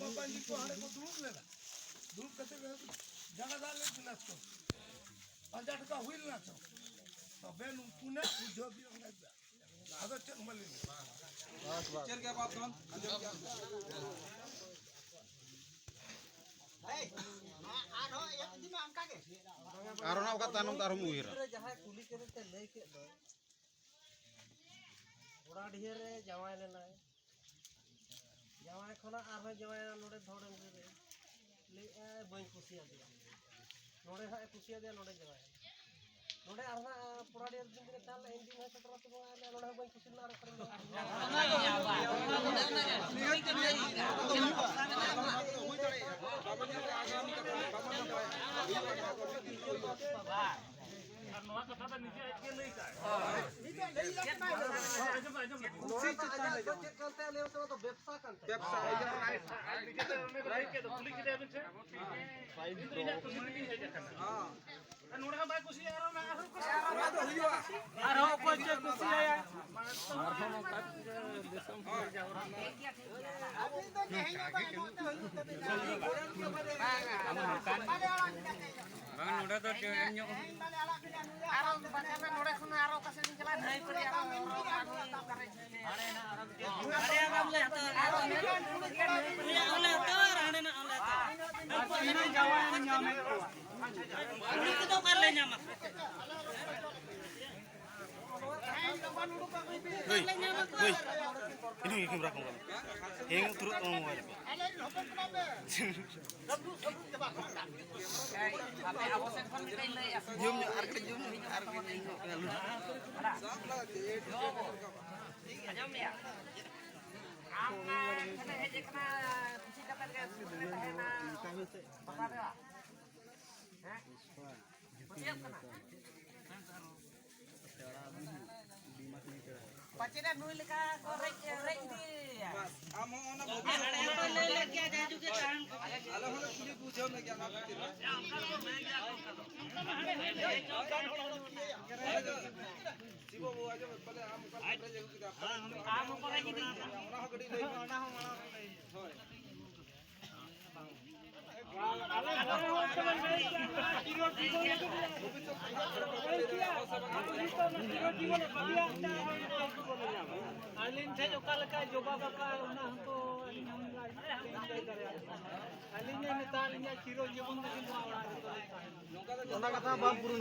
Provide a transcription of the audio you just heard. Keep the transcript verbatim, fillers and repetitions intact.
ᱵᱟᱵᱟ ᱡᱤ ᱠᱚ ᱦᱟᱸᱰᱮ ᱠᱚ ᱫᱩᱲᱩᱵ ᱞᱮᱱᱟ᱾ ᱫᱩᱲᱩᱵ ᱠᱟᱛᱮ ᱡᱟᱸᱜᱟ ᱫᱟᱜ ᱞᱮ ᱫᱩᱞᱟ ᱛᱚ᱾ ᱯᱟᱸᱪ ᱦᱟᱡᱟᱨ ᱴᱟᱠᱟ ᱦᱩᱭ ᱞᱮᱱᱟ ᱛᱚ᱾ ᱛᱚᱵᱮ ᱱᱩᱠᱩ ᱱᱟᱜ ᱵᱩᱡᱷᱟᱹᱣ ᱵᱤᱱ ᱚᱱᱟ ᱫᱚ᱾ ᱟᱫᱚ ᱪᱮᱫ ᱦᱚᱸ ᱵᱟᱹᱞᱤᱧ ᱞᱟᱹᱭᱟ᱾ ᱵᱟᱥ, ᱵᱟᱥ᱾ ᱪᱮᱫ ᱜᱮ ᱵᱟᱯ ᱫᱷᱚᱱ? ᱟᱸᱡᱚᱢ ᱜᱮᱭᱟ᱾ ᱮᱭ, ᱟᱨᱦᱚᱸ ᱤᱭᱟᱹ ᱤᱫᱤ ᱢᱟ ᱚᱱᱠᱟ ᱜᱮ᱾ ᱟᱨ ᱚᱱᱟ ᱚᱠᱟ ᱛᱟᱭᱱᱚᱢ ᱛᱮ ᱟᱨᱦᱚᱸᱢ ᱩᱭᱦᱟᱹᱨᱟ᱾ ᱨᱮ ᱡᱟᱦᱟᱸᱭ ᱠᱩᱞᱤ ᱠᱮᱫᱮ ᱛᱮ ᱞᱟᱹᱭ ᱠᱮᱫ ᱫᱚᱭ, ᱚᱲᱟ ᱰᱤᱦᱟᱹ ᱨᱮ ᱡᱟᱶᱟᱭ ᱞᱮᱱᱟᱭ᱾ ᱡᱟᱶᱟᱭ ᱠᱷᱚᱱᱟᱜ ᱟᱨᱦᱚᱸ ᱡᱟᱶᱟᱭ ᱱᱚᱰᱮ ᱫᱷᱚᱲᱮᱱ ᱨᱮ ᱞᱟᱹᱭᱮᱫᱼᱟᱭ, "ᱵᱟᱹᱧ ᱠᱩᱥᱤᱭᱟᱫᱮᱭᱟ᱾" ᱱᱚᱰᱮ ᱦᱟᱸᱜ ᱮ ᱠᱩᱥᱤᱭᱟᱫᱮᱭᱟ, ᱱᱚᱰᱮ ᱡᱟᱶᱟᱭ᱾ ᱱᱚᱰᱮ ᱟᱨᱦᱚᱸ ᱯᱚᱲᱟ ᱰᱤᱦᱟᱹ ᱫᱤᱱ ᱨᱮ ᱛᱟᱦᱞᱮ ᱤᱧ ᱫᱤᱱ ᱦᱚᱸ ᱥᱮᱴᱮᱨ ᱟᱛᱮ ᱵᱚᱸᱜᱟ ᱟᱞᱮ ᱱᱚᱰᱮ ᱦᱚᱸ ᱵᱟᱹᱧ ᱠᱩᱥᱤ ᱞᱮᱱᱟ ᱟᱨ ᱚᱠᱟᱨᱮ ᱢᱮᱱᱟᱜᱼᱟ᱾ ᱟᱨ ᱱᱚᱣᱟ ᱠᱟᱛᱷᱟ ᱫᱚ ᱱᱤᱡᱮ ᱟᱡ ᱜᱮ ᱞᱟᱹᱭ ᱠᱟᱜᱼᱟᱭ᱾ ᱟᱸᱡᱚᱢ ᱢᱮ, ᱟᱸᱡᱚᱢ ᱢᱮ᱾ ᱠᱩᱥᱤ ᱪᱮᱛᱟᱱ ᱨᱮ ᱪᱮᱫ ᱠᱟᱱ ᱛᱟᱭᱟ ᱞᱟᱹᱭ ᱢᱮᱥᱮ, ᱱᱚᱣᱟ ᱫᱚ ᱵᱮᱵᱽᱥᱟ ᱠᱟᱱ ᱛᱟᱭᱟ᱾ ᱵᱮᱵᱽᱥᱟ, ᱟᱡ ᱫᱚ ᱟᱡ, ᱟᱡ ᱱᱤᱡᱮ ᱛᱮ ᱚᱸᱰᱮ ᱞᱟᱹᱭ ᱠᱮᱫ ᱫᱚ, ᱠᱩᱞᱤ ᱠᱮᱫᱮᱭᱟ ᱵᱤᱱ ᱥᱮ? ᱤᱧ ᱫᱚ ᱤᱧᱟᱹᱜ ᱠᱩᱥᱤ ᱛᱮᱜᱤᱧ ᱦᱮᱡ ᱟᱠᱟᱱᱟ᱾ ᱦᱮᱸ᱾ ᱟᱨ ᱱᱚᱰᱮ ᱦᱚᱸ ᱵᱟᱭ ᱠᱩᱥᱤᱭᱟᱜᱼᱟ, ᱟᱨ ᱚᱱᱟ ᱟᱨᱦᱚᱸ ᱠᱩᱥᱤᱭᱟᱜᱼᱟ᱾ ᱟᱨᱦᱚᱸ ᱚᱠᱚᱭ ᱪᱚᱭ ᱠᱩᱥᱤᱭᱟᱭᱟ᱾ ᱟᱨᱦᱚᱸ ᱱᱚᱝᱠᱟ ᱫᱤᱥᱚᱢ ᱦᱚᱲ ᱡᱟᱣᱨᱟ᱾ ᱟᱹᱵᱤᱱ ᱫᱚ ᱛᱮᱦᱮᱧ ᱦᱚᱸ ᱵᱟᱭ ᱮᱢᱚᱜ ᱛᱮ ᱦᱩᱭᱩᱜ ᱛᱟᱹᱵᱤᱱᱟ᱾ ᱵᱟᱝ, ᱱᱚᱰᱮ ᱫᱚ ᱪᱮᱫ ᱧᱚᱜ᱾ ᱛᱮᱦᱮᱧ ᱵᱟᱞᱮ ᱟᱲᱟᱜ ᱵᱤᱱᱟ, ᱱᱩᱭ ᱟᱨᱚ ᱵᱟᱠᱷᱟᱱ ᱱᱚᱰᱮ ᱠᱷᱚᱱ ᱟᱨᱚ ᱚᱠᱟ ᱥᱮᱫ ᱵᱤᱱ ᱪᱟᱞᱟᱜᱼᱟ? ᱱᱟᱹᱭ ᱯᱟᱨᱮ ᱟᱨᱚ, ᱟᱨᱚ, ᱟᱨᱚ, ᱟᱨᱚ, ᱟᱨᱮ ᱟᱢ ᱞᱮ ᱦᱟᱛᱟᱣᱟ, ᱟᱨᱮ ᱟᱢ ᱞᱮ ᱦᱟᱛᱟᱣᱟ, ᱟᱨᱮ ᱟᱢ ᱞᱮ ᱦᱟᱛᱟᱣᱟ, ᱟᱨ ᱦᱟᱸᱰᱮ ᱱᱟᱜ ᱟᱢ ᱞᱮ ᱦᱟᱛᱟᱣᱟ᱾ ᱛᱤᱱᱟᱹᱜ ᱡᱟᱶᱟᱭ ᱮᱢ ᱧᱟᱢᱮᱫ ᱠᱚᱣᱟ? ᱩᱱᱤ ᱠᱚᱫᱚ ᱚᱠᱟ ᱨᱮᱞᱮ ᱧᱟᱢᱟ? ᱦᱳᱭ, ᱦᱳᱭ᱾ ᱤᱱᱟᱹ ᱜᱮ ᱠᱮᱢᱨᱟ ᱠᱚ ᱦᱮᱸ, ᱩᱛᱟᱹᱨᱚᱜ ᱛᱟᱢᱟ ᱢᱳᱵᱟᱭᱤᱞ ᱠᱚ᱾ ᱟᱯᱮ ᱟᱵᱚ ᱥᱮᱫ ᱠᱷᱚᱱ ᱢᱤᱫᱴᱮᱱ ᱞᱟᱹᱭ ᱟᱥᱮ᱾ ᱡᱚᱢ ᱧᱚᱜ, ᱟᱨ ᱠᱟᱹᱴᱤᱡ ᱡᱚᱢ ᱧᱚᱜ, ᱟᱨ ᱠᱟᱹᱴᱤᱡ ᱧᱚᱜ᱾ ᱟᱸᱡᱚᱢ ᱢᱮᱭᱟ᱾ ᱟᱢ ᱢᱟ ᱮᱠᱷᱟᱱᱮ ᱦᱮᱡ ᱟᱠᱟᱱᱟ, ᱠᱩᱥᱤ ᱠᱟᱛᱮ ᱜᱮ ᱥᱩᱨ ᱨᱮ ᱛᱟᱦᱮᱱᱟ᱾ ᱵᱟᱵᱟ ᱫᱚ᱾ ᱦᱮᱸ? ᱯᱟᱹᱛᱭᱟᱹᱣ ᱠᱟᱱᱟ᱾ ᱯᱟᱪᱮᱫ ᱱᱩᱭ ᱞᱮᱠᱟ ᱠᱚ ᱨᱮᱡ, ᱨᱮᱡ ᱤᱫᱤᱭᱮᱭᱟ᱾ ᱵᱟᱥ, ᱟᱢ ᱦᱚᱸ ᱚᱱᱟ ᱵᱷᱚᱵᱤᱥᱥᱚᱛ ᱦᱟᱲᱟᱢ ᱠᱚ ᱞᱟᱹᱭ ᱞᱮᱫ ᱜᱮᱭᱟ, ᱡᱟᱭᱡᱩᱜᱽ ᱮ ᱛᱟᱦᱮᱱ ᱠᱚ᱾ ᱟᱞᱮ ᱦᱚᱸᱞᱮ ᱠᱩᱞᱤ ᱵᱩᱡᱷᱟᱹᱣ ᱞᱮᱫ ᱜᱮᱭᱟ ᱚᱱᱟ ᱠᱷᱟᱹᱛᱤᱨ᱾ ᱥᱤᱵᱩ ᱵᱟᱹᱵᱩ, ᱟᱸᱡᱚᱢ ᱢᱮ, ᱯᱟᱞᱮ ᱟᱢ ᱚᱠᱟ ᱞᱮᱠᱟᱢ ᱨᱮᱡ ᱟᱹᱜᱩ ᱠᱮᱫᱟ, ᱯᱟᱞᱮ ᱟᱢ ᱚᱠᱟ ᱞᱮᱠᱟᱢ ᱨᱮᱡ ᱟᱹᱜᱩ ᱠᱮᱫᱟ, ᱚᱱᱟ ᱦᱚᱸ ᱠᱟᱹᱴᱤᱡ ᱞᱟᱹᱭ ᱢᱮ᱾ ᱦᱳᱭ᱾ ᱟᱞᱮ ᱢᱚᱬᱮ ᱦᱚᱲ ᱛᱮᱞᱮ ᱞᱟᱹᱭ ᱠᱮᱜᱼᱟ, ᱪᱤᱨᱚᱡᱤᱵᱚᱱ ᱞᱟᱹᱜᱤᱫ ᱞᱮ ᱞᱟᱹᱭ ᱠᱮᱜᱼᱟ, ᱟᱫᱚ ᱱᱤᱛᱚᱜ ᱚᱱᱟ ᱪᱤᱨᱚᱡᱤᱵᱚᱱ ᱮ ᱵᱷᱟᱹᱜᱤᱭᱟ, ᱚᱱᱟ ᱟᱹᱞᱤᱧ ᱴᱷᱮᱱ ᱚᱠᱟ ᱞᱮᱠᱟᱭ ᱡᱚᱵᱟᱵ ᱟᱠᱟᱫᱼᱟ, ᱚᱱᱟ ᱦᱚᱸᱛᱚ ᱟᱹᱞᱤᱧ ᱦᱚᱸ ᱞᱟᱹᱭ ᱫᱟᱲᱮᱭᱟᱜ ᱠᱟᱱᱟ᱾ ᱟᱹᱞᱤᱧ ᱮ ᱢᱮᱛᱟ ᱞᱤᱧᱟ, ᱪᱤᱨᱚᱡᱤᱵᱚᱱ ᱞᱟᱹᱜᱤᱫ ᱱᱚᱣᱟ ᱚᱲᱟᱜ ᱨᱮᱫᱚ ᱞᱤᱧ ᱛᱟᱦᱮᱱᱟ᱾ ᱚᱱᱟ ᱠᱟᱛᱷᱟ ᱵᱟᱝ ᱯᱩᱨᱩᱱ